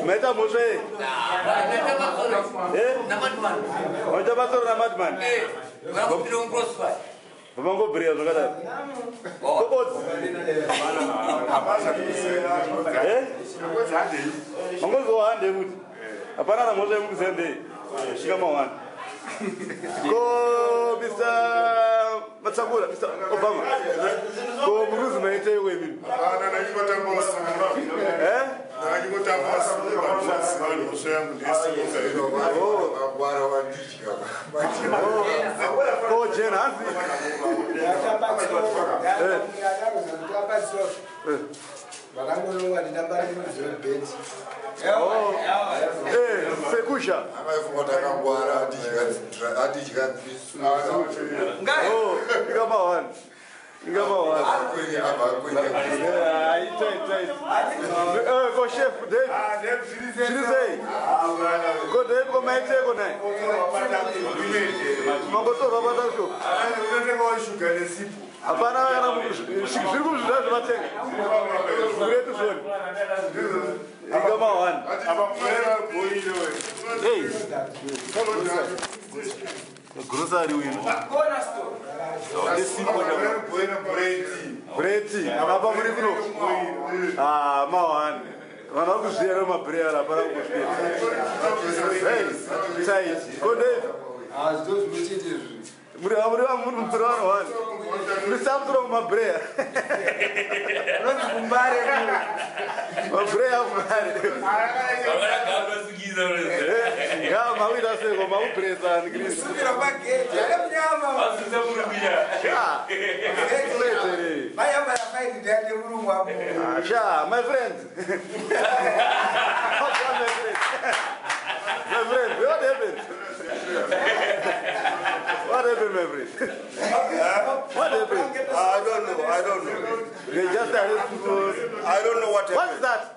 Maita mhosva yei? Maita batsoro namadman. Vamangobhiriya zvakadaro. Kobodzi. Mangoziwa handei kuti. Hapana na mhosva yekuti handei. Svika mawani. Ko Mr. Matsakura, Mr. Obama. Ko muruzi maitei wemimi? Eh? Ko Jen hanzi. Vakangoronga nditamba rimwe Sekusha. Takangwara atidya. Oh, ingama one. Ingama one. Ko chef Dave. Zviri sei? Ko Dave ko maiteko nai? Mangotorwa patasho. Hapana kana zviri kuzvida zvevatenga. Kuretu zvoni. Ingama one. Hey. Grocery wino. Breti. Apa muri kuno. Ah, mawani. Vanhu vari kuzviyera mabhureyara hapana kuzviyera. Hey, tight. Ko Dave. Muri muri muri muri vanhu wani. Muri Samsung mabhureyara. Unonzi kumbare. Mabhureyara kumbare. Nga mawita seko maubhuresa ni Sukira pageji. Ale munyama. Vayamba yafaiti ndiyake murungu apo. Sha, my friend. My friend. My friend, what happened? What happened, my friend? What happened? I don't know. I don't know. They just arrested us. I don't know what happened. What's that?